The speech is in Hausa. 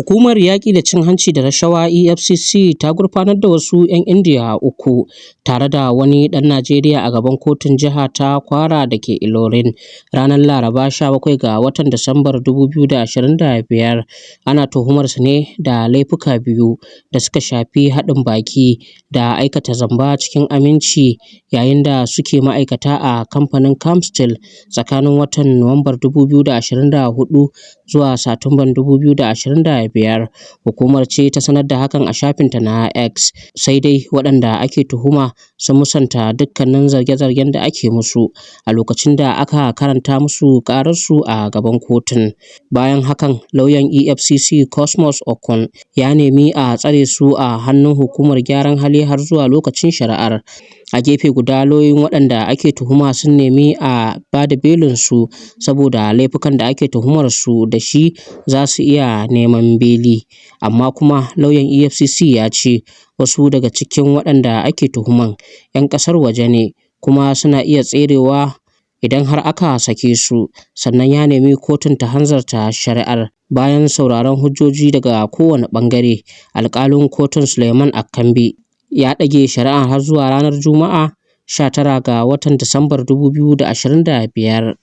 Hukumar Yaƙi da Cin Hanci da Rashawa (EFCC) ta gurfanar da wasu 'yan Indiya uku tare da wani ɗan Najeriya a gaban Kotun Jiha ta Kwara da ke Ilorin ranar Laraba 17 ga watan Disambar 2025. Ana tuhumar su ne da laifuka biyu da suka shafi haɗin baki da aikata zamba cikin aminci yayin da suke ma'aikata a kamfanin Camstil tsakanin watan Nuwambar 2024 zuwa Satumban 2025. Hukumar ce ta sanar da hakan a shafinta na X. Sai dai waɗanda ake tuhuma sun musanta dukkanin zarge-zargen da ake musu a lokacin da aka karanta musu ƙararsu a gaban kotun. Bayan hakan, lauyan EFCC Cosmos Okon ya nemi a tsare su a hannun hukumar gyaran hali har zuwa lokacin shari'ar. A gefe guda, lauyoyin waɗanda ake tuhuma sun nemi a ba da belinsu saboda laifukan da ake tuhumar su da shi za su iya neman beli. Amma kuma lauyan EFCC ya ce wasu daga cikin waɗanda ake tuhuman 'yan ƙasar waje ne kuma suna iya tserewa idan har aka sake su. Sannan ya nemi kotun ta hanzarta shari'ar. Bayan sauraron hujjoji daga kowane ɓangare, alƙalin kotun Suleiman Akambi ya ɗage shari'ar har zuwa ranar Juma'a 19 ga watan Disambar 2025.